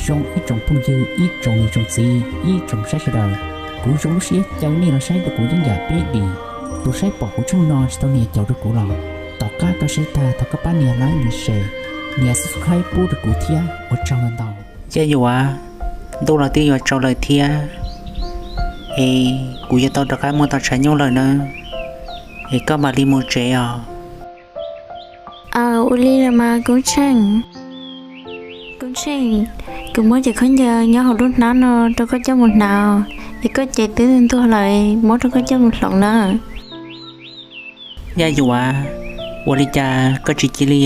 Zoo ib tsoom phooj ywg, ib tsoom niam tsoom txiv, ib tsoom saib sawv daws, kuv zoo lub siab caw nej los saib rau kuv yeeb yam peb dim. Tus saib pom kuv tshooj no tsis tau nias caum rau kuv los, tom qab koj saib tag thov koj pab nias like, nias share, nias subscribe pub rau kuv thiab, ua tsaug ntau ntau. Yaj Yuam, ntuj los twb yuav tsaus lawm thiab, es kuv yuav tau rov qab mus tom tshav nyuj lawm na, es koj mam li mus tsev os. Aw, ua li los mas Koob Tsheej. Koob Tsheej, kuv muab cev khaub ncaws nyob hauv lub hnab no rau koj coj mus hnav, es koj cev twb ntuag lawm, muab rau koj coj mus hloov na. Yaj Yuam, ua li cas koj tsis cia li,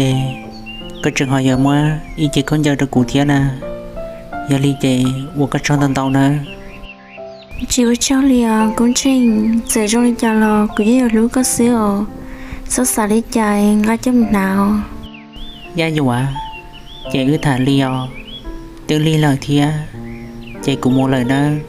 koj tseem ho yuav muab ib cev khaub ncaws rau kuv thiab na, yog li ces ua koj tsaug ntau ntau na. Tsis ua tsaug li os Koob Tsheej, txawm zoo li cas los kuv yeej yuav hlub koj xwb os, txhob xav li cas, nqa coj mus hnav os. Yaj Yuam, ces wb tham li os, twb lig lawm thiab, ces kuv mus lawm nawb.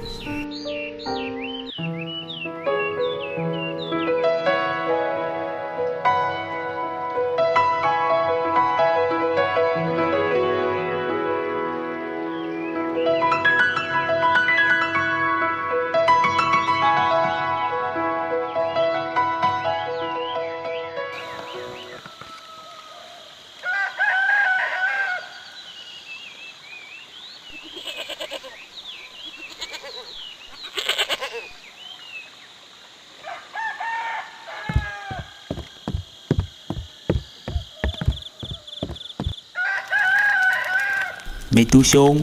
Me tub Xyoob,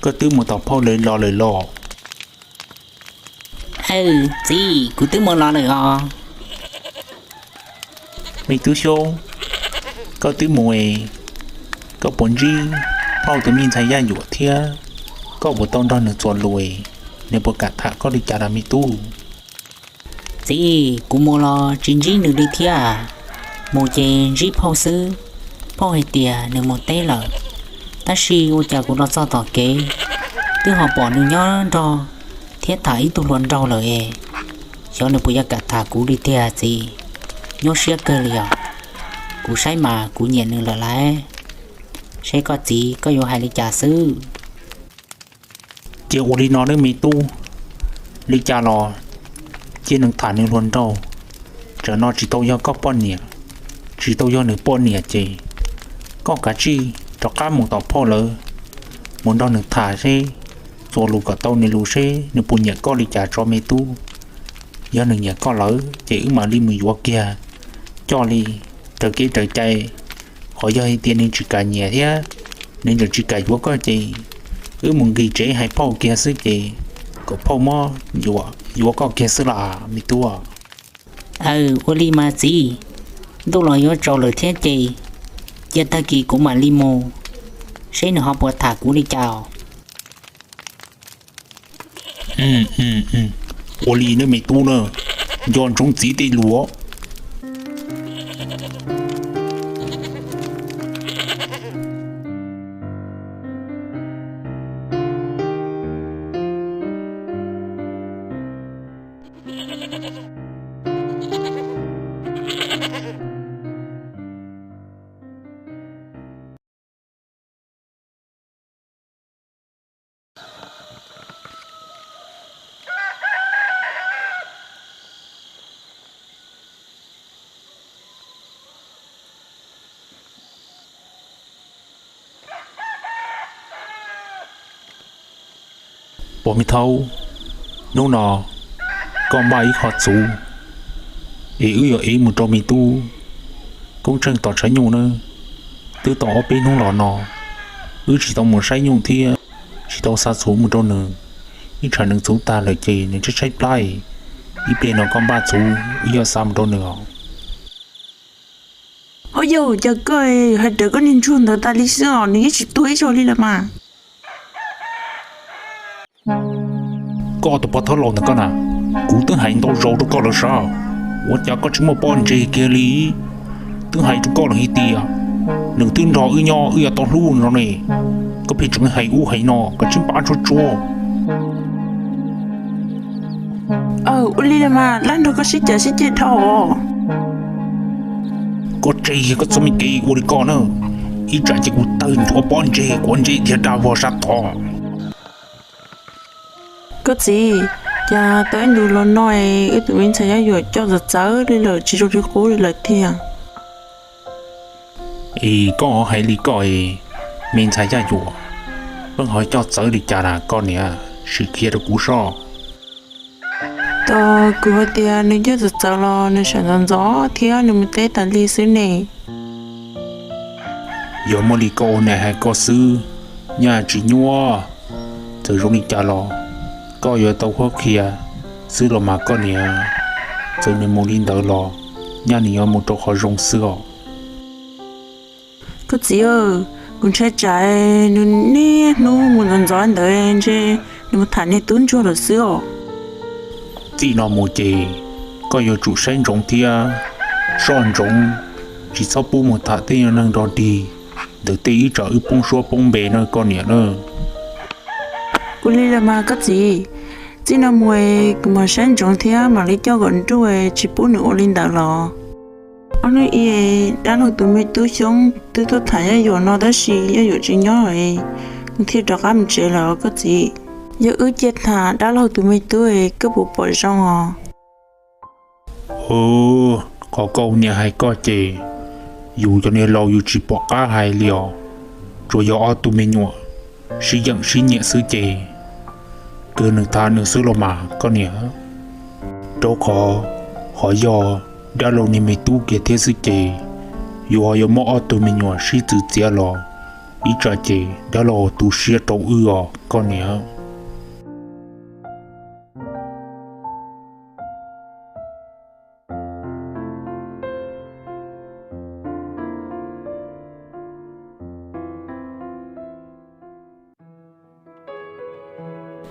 koj twb mus tom phauj lawv los lawm los? Aw, txiv, kuv twb mus los lawm os. Me tub Xyoob, koj twb mus es, koj puas ntsib phauj tus me ntxhais Yaj Yuam thiab? Koj puas tau nrog nws txuas lus es, nws puas kam tham koj li cas los me tub? Txiv, kuv mus los tsis ntsib nws li thiab. Mus ces ntsib phauj xwb, phauj hais tias nws mus teb lawm, tab sis ua cas kuv los txog tom kev twb ho pom nws nyob nrog thiab tham ib tug hluas nraug lawm es, xyov nws puas yuav kam tham kuv li tiag txiv. Nyuaj siab kawg li os. Kuv saib mas kuv nyiam nws lawm lauj. Seb koj txiv koj yuav hais li cas xwb. Cia ua li no nawb me tub, li cas los cia nws tham nws hluas nraug, tsam no tsis tau yog koj poj niam, tsis tau yog nws poj niam ces koj kav tsij rov qab mus tom phauj lawv, mus nrog nws tham seb, txuas lus kom tau nws lus seb nws puas nyiam koj li cas tso me tub. Yog nws nyiam koj lawm ces wb mam li mus yuav kiag coj li raws kev raws cai. Qhov yog hais tias nws tsis kam nyiam thiab nws tseem tsis kam yuav koj ces wb mus nqis tsev hais phauj kiag xwb ces kom phauj muab yuav koj kiag xwb las me tub. Aw, ua li mas txiv, ntuj los yuav tsaus lawm thiab ces cia tag kis kuv mam li mus, seb nws ho puas tham kuv li cas. Ua li nawb me tub na, nco ntsoov txiv tej lus. Pog me thaub, hnub no koj npaj ib qho txhuv es wb yuav ev mus rau me tub Koob Tsheej tom tshav nyuj nawb. Twb tau ob peb hnub los no wb tsis tau mus saib nyuj thiab tsis tau xa txhuv mus rau nws. Ib tsam nws txhuv tag lawm ces nws tshaib tshaib plab, ib pliag no koj npaj txhuv wb yuav xa mus rau nws os. Ho yog cas koj hais raws koj niag ntsuag ntawd tas li xwb os, nws yeej tsis tuag ib zaug li lawm mas. Koj tus pog thawj laus ntawm koj na, kuv twb hais ntau zaus rau koj lawm sav, ua cas koj tsis muaj pob ntseg kiag li? Twb hais rau koj lawm hais tias nws twb nrog wb nyob wb yuav tau hlub no ne, koj pheej tseem hais ub hais no koj tsis npaj tsuag tsuag. Ua li mas laj nrog koj sib cav sib ceg dhau os. Koj tseg koj txoj me kev ua li koj na. Ib tsam ces kuv tawg nthuav pob ntseg quav ntsej thiab rab vog sab tod. Koj txiv, cas tau ib ntus los no es wb tus me ntxhais Yaj Yuam coj txawv txawv li lawm, tsis zoo li qub li lawm tiag. Es koj hais li koj es, me ntxhais Yaj Yuam, pheej ho coj txawv li cas na koj niam, sim qhia rau kuv soj. Tos kuv hais tias nws coj txawv txawv los nws sawv ntxov ntxov thiab nws mus teb tas li xwb ne. Yog muaj li koj ua niam hais koj xwb, nyaj tsis nyuaj. Txawm zoo li cas los koj yuav tau qhuab qhia xwb los mas koj niam. Txawm nws mus li ntawd los nyaj nws yuav mus rau qhov zoo xwb os. Koj txiv, kuv ntshai tsam nws niaj hnub mus ntxov ntxov ntawd ntshe nws mus tham niag tub ntsuag lawm xwb os. Txij no mus ces koj yuav tsum saib ntsoov thiab soj ntsoov, tsis txhob pub mus tham tej neeg nrog dig ntawm tej, ib tsam wb poob suab poob npe na koj niam na. Ua li los mas koj txiv, txij no mus kuv mam saib ntsoov thiab mam li coj kom nruj tsis pub nws ua li ntawd los. Ob hnub i dab laug tus me tub Xyoob twb tuaj tham Yaj Yuam no tab sis Yaj Yuam tsis nyob, nws thiaj rov qab mus tsev lawm koj txiv. Yog wb cia tham dab laug tus me tub koj puas pom zoo os? Qhov koj ua niam hais koj ces yus cov niag laus yus tsis pom qab hais li os. Tsuas yog ob tug me nyuam sib yeem sib nyiam xwb ces kawg nws tham nws xwb los mas koj niam. Rau qhov, qhov yog dab laug niag me tub kiag thiab xwb ces yus ho yuav muab ob tug me nyuam sib txwv txiav los ib tsam ces dab laug tu siab rau wb os koj niam.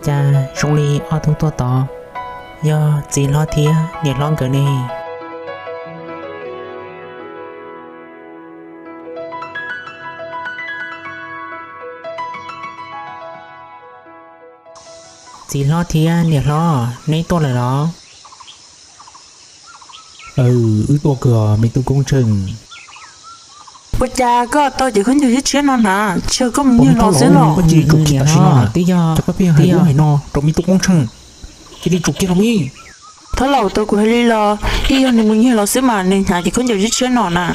Cas zoo li ob tug tuaj tod yog txiv hlob thiab niam hlob nkawd ne. Txiv hlob thiab niam hlob, neb tuaj lawm los? Wb tuaj kawg me tub Koob Tsheej. Ua cas koj tau cev khaub ncaws tshiab tshiab no hnav, tsis yog koj mus nyiag los xwb los? Koj cia li tsum kiag tam sim no na, twb yog koj pheej hais lub hais no rau me tub Koob Tsheej, cia li tsum kiag los me. Thab laus, tau kuv hais li los yeej yog nws mus nyiag los xwb mas nws hnav cev khaub ncaws tshiab tshiab no na.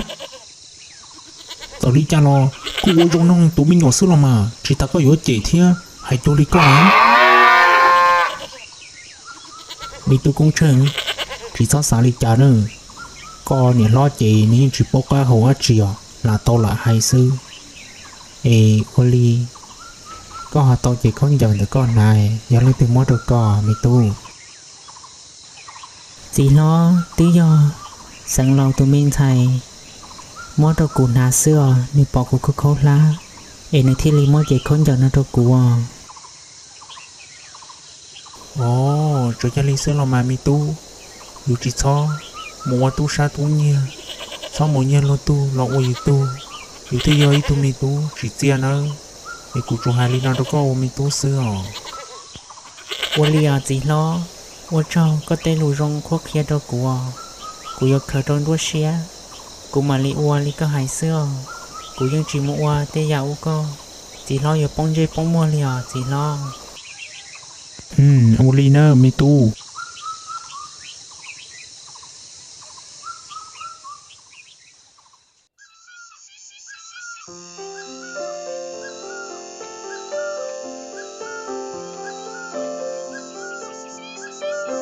Txawm li cas los kuj ua zoo nrog tus me nyuam xwb los mas, tsis tas koj yuav cem thiab hais cuag li koj na. Me tub Koob Tsheej, tsis txhob xav li cas na. Koj niam hlob ces nws yeej tsis paub qab hau dab tsi os, lam tau lam hais xwb. Es ua li koj ho tau cev khaub ncaws ntawm koj hnav, yog leej twg muab rau koj me tub? Txiv hlob, twb yog Xeev Laus tus me ntxhais muab rau kuv hnav xwb os, nws pom kuv khaub khaub hlab es nws thiaj li muab cev khaub ncaws no rau kuv os. Os, tsuas yog li xwb los mas me tub, yus tsis txhob mus ua tub sab tub nyiag, txhob mus nyiag luag tug los ua yus tug. Yus twb yog ib tug me tub tsim txiaj nawb, es kuv tsuas hais li no rau koj ua me tub xwb os. Ua li os txiv hlob, ua tsaug koj tej lus zoo qhuab qhia rau kuv os, kuv yuav khaws rau nruab siab, kuv mam li ua li koj hais xwb os, kuv yeej tsis mus ua tej yam ua koj, txiv hlob yuav poob ntsej poob muag li os txiv hlob. Ua li na me tub.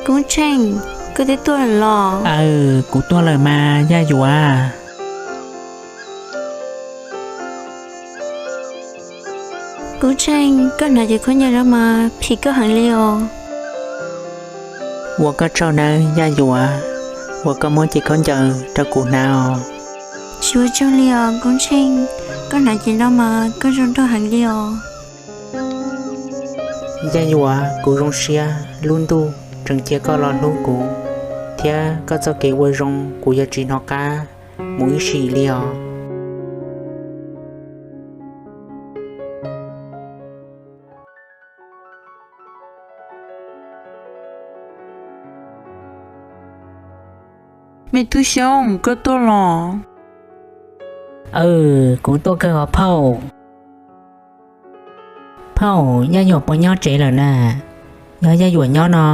Koob Tsheej, koj twb tuaj lawm los? Aw, kuv tuaj lawm mas Yaj Yuam. Koob Tsheej, koj hnav cev khaub ncaws no mas phim koj heev li os. Ua koj tsaug nawb Yaj Yuam, uas koj muab cev khaub ncaws rau kuv hnav os. Tsis ua tsaug li os Koob Tsheej, koj hnav cev no mas koj zoo nraug heev li os. Yaj Yuam, kuv zoo siab lub ntuj tseem cia koj los hlub kuv, thiab koj txoj kev ua zoo kuv yuav tsis hnov qab mus ib sim li os. Me tub Xyoob, koj tuaj los? Aw, kuv tuaj kawg os phauj. Phauj, Yaj Yuam puas nyob tsev lawm na? Yog Yaj Yuam nyob no,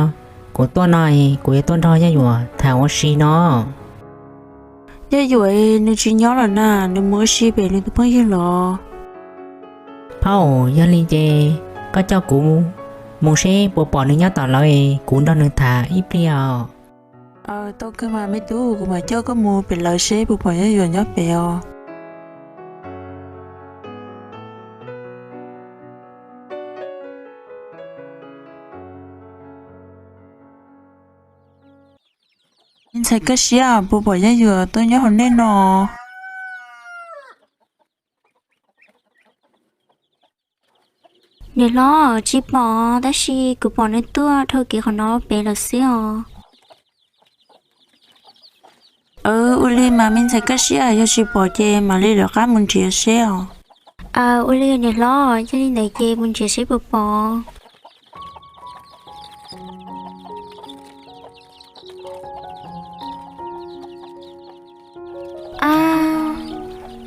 kuv tuaj no, kuv yuav tuaj nrog Yaj Yuam tham ua si no. Yaj Yuam nws tsis nyob lawm na, nws mus ua si pem nws tus phooj ywg los. Phauj, yog li ces koj coj kuv mus seb puas pom nws nyob tom lawv, kuv nrog nws tham ib pliag os. Tau kawg mas me tub, kuv mam coj koj mus pem lawv seb puas pom Yaj Yuam nyob pem os. Me ntxhais Kaj Siab, puas pom Yaj Yuam tuaj nyob hauv nej no? Niam hlob, tsis pom, tab sis kuv pom nws tuaj dhau kev qhov no pem lawm xwb os. Ua li mas me ntxhais Kaj Siab, yog tsis pom ces mam li lawv qab mus nrhiav seb os. Ua li niam hlob, yog li ntawd ces mus nrhiav seb puas pom. Ab,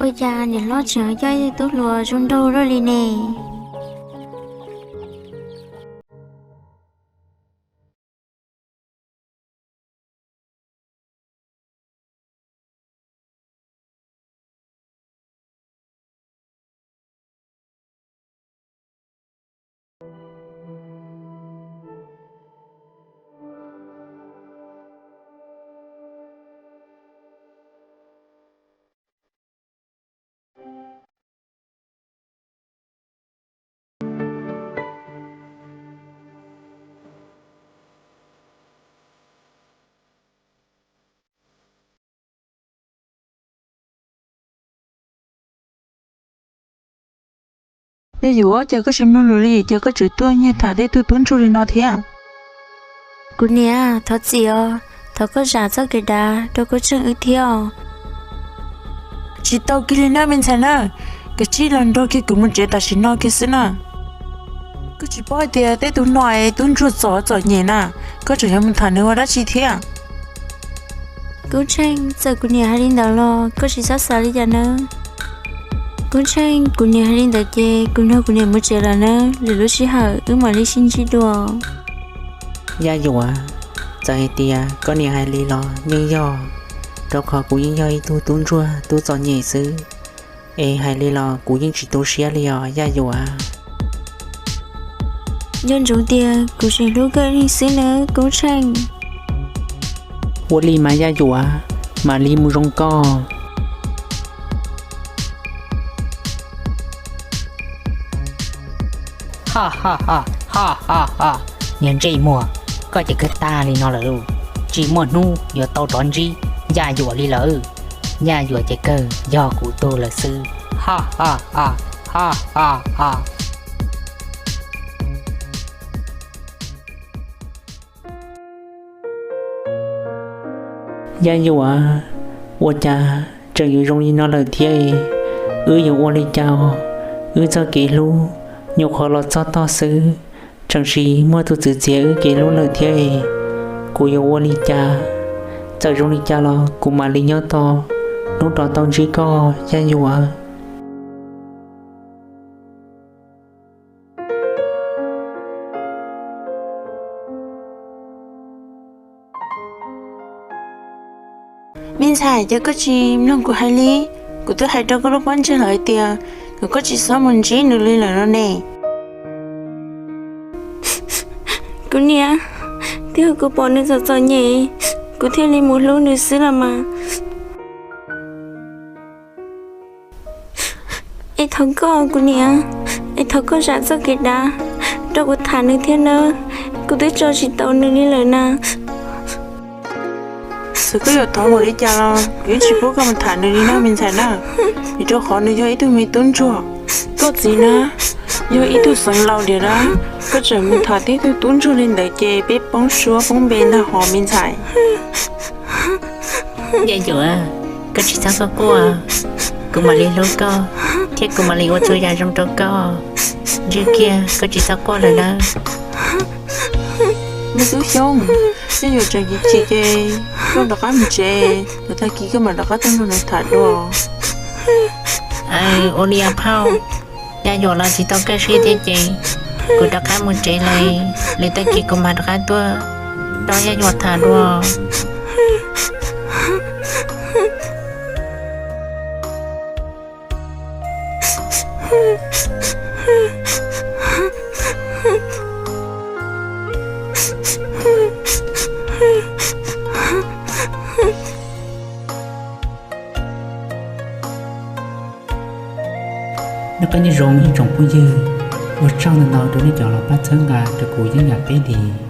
ua cas niam hlob tseem coj ib tug tub hluas zoo nraug luaj li ne? Yaj Yuam, cas koj tsis mloog lus li, cas koj tseem tuaj nyiag tham tej tug tub ntsuag li no thiab? Kuv niam, thov txim os, thov koj zam txoj kev dav rau Koob Tsheej wb thiab os. Tsis tau kiag li na me ntxhais na, kav tsij los nrog kiag kuv mus tsev tam sim no kiag xwb na. Koj tsis paub hais tias tej tug no es tub ntsuag txom txom nyem na, koj tseem yuav mus tham nws ua dab tsi thiab? Koob Tsheej, txawm kuv niam hais li ntawd los koj tsis txhob xav li cas nawb. Koob Tsheej, kuv niam hais li ntawd ces kuv nrog kuv niam mus tsev lawm nawb, lwm lub sij hawm wb mam li sib ntsib dua. Yaj Yuam, txawm hais tias koj niam hais li los yeej yog, rau qhov kuv yeej yog ib tug tub ntsuag tub txom nyem xwb, es hais li los kuv yeej tsis tu siab li os Yaj Yuam. Nco ntsoov tias kuv tseem hlub koj ib leeg xwb nawb Koob Tsheej. Ua li mas Yaj Yuam, mam li mus zoo koj. Ha ha ha, ha ha ha, niag ntsej muag, koj ces kawg tag li no lawm lauj. Tsis muaj hnub yuav tau rov ntsib Yaj Yuam li lawm. Yaj Yuam ces kawg yog kuv tug lawm xwb. Ha ha ha, ha ha ha. Yaj Yuam, ua cas tseem yuav zoo li no lawm thiab? Wb yuav ua li cas? Wb txoj kev hlub nyuam qhuav los txog tog xwb, tseem sis muaj tus txwv txiav wb kev hlub lawm thiab. Kuv yuav ua li cas? Txawm zoo li cas los kuv mam li nyob tos hnub rov tau ntsib koj Yaj Yuam. Me ntxhais, cas koj tsis mloog kuv hais li? Kuv twb hais rau koj lub pob ntseg lawm hais tias kom koj tsis txhob mus ntsib nws li lawm no ne. Kuv niam, twb yog kuv pom nws txom txom nyem, kuv thiaj li mus hlub nws xwb los mas. Es thov koj kuv niam, es thov koj zam txoj kev dav rau kuv tham nws thiab nawb, kuv twb tso tsis tau nws li lawm na. Txawm koj yuav thov npaum li cas los kuv yeej tsis pub koj mus tham nws li na me ntxhais na, vim rau qhov nws yog ib tug me tub ntsuag. Koj txiv na, yog ib tug xeev laus tiag na, koj tseem mus tham tib tug tub ntsuag li ntawd ces peb poob suab poob npe ntag hos me ntxhais. Yaj Yuam, koj tsis txhob quaj quaj, kuv mam li hlub koj, thiab kuv mam li ua txhua yam zoo rau koj. Ntshe kiag koj tsis txhob quaj lawm nawb. Me tub Xyooj, Yaj Yuam tseem chim chim ces koj rov qab mus tsev, lwm tag kis koj mam rov qab tuaj nrog nws tham dua. Ua li os phauj, Yaj Yuam los tsis tau kaj siab thiab ces kuv rov qab mus tsev lawm, lwm tag kis kuv mam rov qab tuaj nrog Yaj Yuam tham dua. Nyob zoo ib tsoom phooj ywg, ua tsaug ntau ntau rau nej cov los pab txhawb nqa rau kuv Yeeb Yam Teb Lis.